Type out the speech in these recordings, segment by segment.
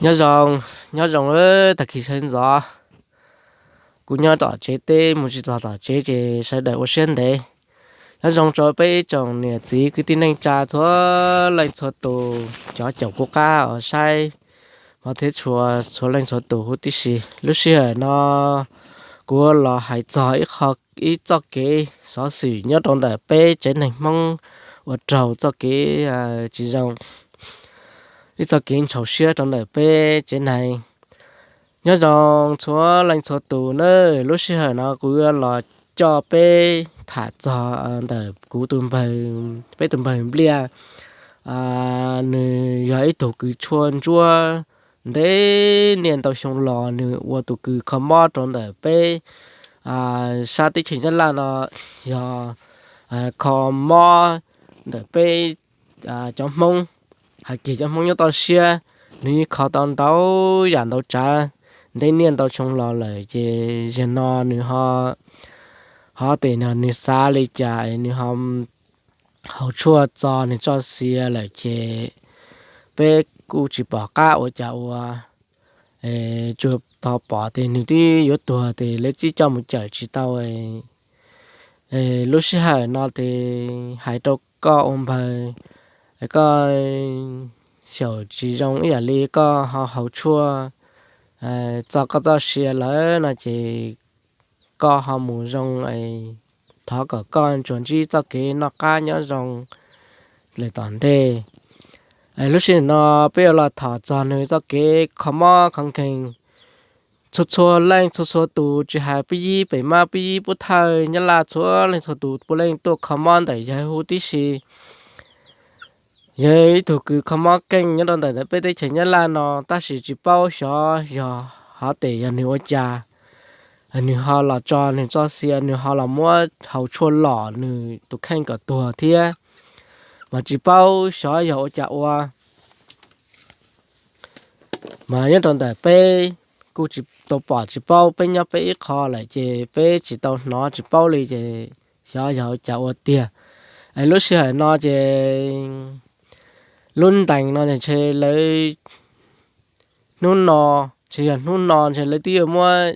Nyob zoo, nyob zoo, tag kis sawv ntxov kuv nyob tom tsev teb mus tsis txog tom tsev ces sawv daws ua siab ntev. Nyob zoo rau peb ib tsoom niam txiv kwv tij neej tsa txhua leej txhua tus, cov caum kuv qab uas saib, hmov thiab tshua txhua leej txhua tus huv tib si. Lub sij hawm no kuv los hais txog ib qho, ib txoj kev xov xwm nyob rau ntawm peb tsev neeg Hmoob ua raug txoj kev tsis zoo, ib txoj kev ntxhov siab rau ntawm peb tsev neeg. Nyob zoo txhua leej txhua tus na, lub sij hawm no kuv yuav los coj peb tham txog ntawm kuv tus npawg, peb tus npawg Npliaj. Nws yog ib tug kws tshuaj ntsuab, ntev niaj ntau xyoo los nws ua tus kws kho mob rau ntawm peb sab teb chaws Nyab Laj no, yog kho mob ntawm peb cov Hmoob, hais kiag cov Hmoob nyob toj siab. Nws kho tau ntau yam ntau tsav ntev niaj ntau xyoo los lawm ces zaum no nws ho, ho tes no nws xav li cas nws ho haus tshuaj txo nws txoj sia lawm ces peb kuj tsis pom qab ua cas ua. Tsuas tau pom tias nws twb yuav tuag ces lawv tsis coj mus cawm tsis tau. Lub sij hawm no ces hais rau koj ua npawg, koj xyaum tsis zoo ib yam li koj ho haus tshuaj txo koj txoj sia lawm no ces koj ho mus zoo, thov kom koj tsuas ntsib txoj kev noj qab nyob zoo lawm tom ntej. Lub sij hawm no peb yuav los tham txog nws txoj kev kho mob kho nkeeg. Txhua txhua leej txhua txhua tus tsis hais peb yib pem mab peb yib pub thawj Nyab Laj txhua leej txhua tus puav leej tuaj kho mob ntawm yawg huv tib si. Yog ib tug kws kho mob keej nyob rau ntawm peb teb chaws Nyab Laj no, tab sis tsis paub xyov yog hov tes yog nws ua cas, nws ho los tso nws txoj sia, nws ho los muab haus tshuaj lom nws tus kheej kom tuag thiab, mas tsis paub xyov yog ua cas ua. Mas nyob rau ntawm peb kuj tsis tau pom tsis paub, peb nyob peb ib qho lawm ces peb tsis tau hnov tsis paub li ces xyov yog ua cas ua tiag. Lub sij hawm no ces lub ntees no ntshe lawv, hnub no, ntshe yog hnub no ntshe lawv twb yuav muab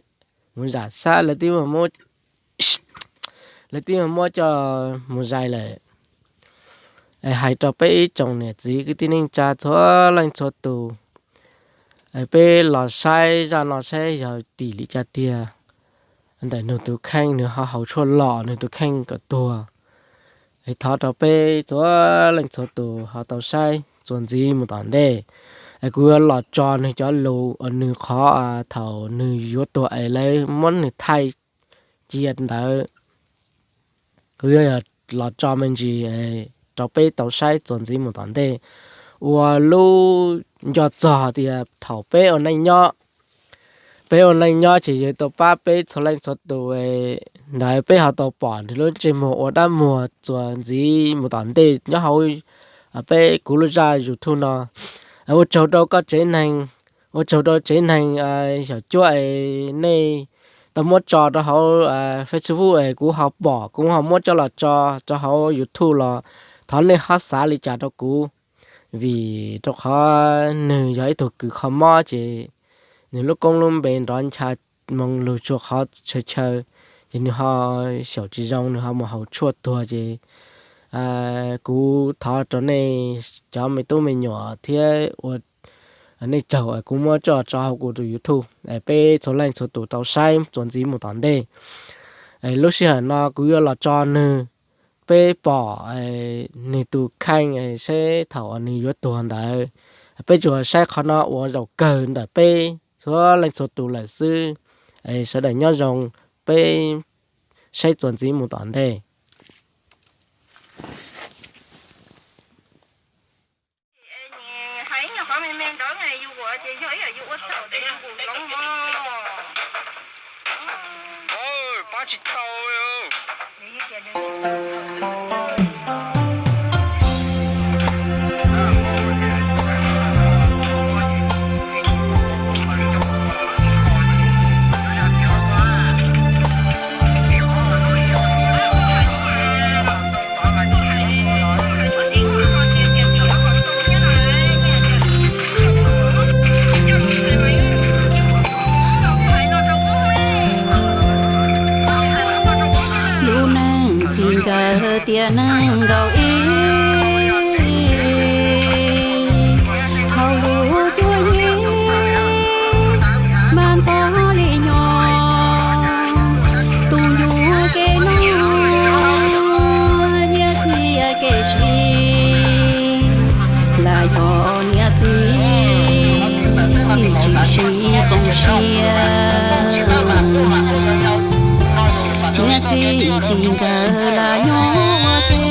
mus zam xab, lawv twb muab, lawv twb muab coj mus zais lawm. Hais rau peb ib tsoom niam txiv kwv tij neej tsa txhua leej txhua tus, peb los saib zaj no saib yog tim li cas tiag, ntawm nws tus kheej nws ho haus tshuaj lom nws tus kheej kom tuag. Thov rau peb txhua leej txhua tus ho tau saib txuas ntxiv mus tom ntej. Kuv yuav los tso nws cov lus uas nws qhov thaum nws yuav tuag es lawv muab nws thaij cia ntawd, kuv yuav los tso me ntsis rau peb tau saib txuas ntxiv mus tom ntej. Ua lub nco txog tias thaum peb ua neej nyob, peb ua neej nyob ces yog tau pab peb txhua leej txhua tus ntawd peb ho tau pom nws lub ntsej muag ua dab muag txuas ntxiv mus tom ntej nyob hauv peb kuv lub zaj YouTube no. Ua tsaug rau koj tsev neeg, ua tsaug rau tsev neeg xyom cuab es nej tau muab tso rau hauv Facebook es kuv ho pom kuv ho muab coj los tso rau hauv YouTube los thov nej ho xav li cas rau kuv, vim rau qhov nws yog ib tug kws kho mob ces nws lub koob lub npe nrov ncha moo lug tsuag qhov chaw chaw, ces nws ho xyaum tsis zoo nws ho mus haus tshuaj tuag ces kuv thov rau nej cov me tub me nyuam thiab ua nej tsaug kuv muab coj tso hauv kuv tus YouTube es peb txhua leej txhua tus tau saib txuas ntxiv mus tom ntej. Lub sij hawm no kuv yuav los tso nws, peb pom nws tus kheej saib thaum nws yuav tuag ntawd. Peb tsuas saib qhov no ua zaum kawg ntawm peb txhua leej txhua tus lawm xwb. Sawv daws nyob zoo, peb saib txuas ntxiv mus tom ntej. Tiam neeg nkaus ib, hauv lub cuab yig mas ntxhov li nyob. Tus ncuav kev noj, nyiaj txiag kev sib, lam yog niam txiv tsis sib koom siab. Niam txiv txiv nkawd lam nyob ua ke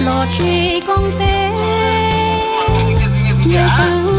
los tsis koom tes, nyiaj kawg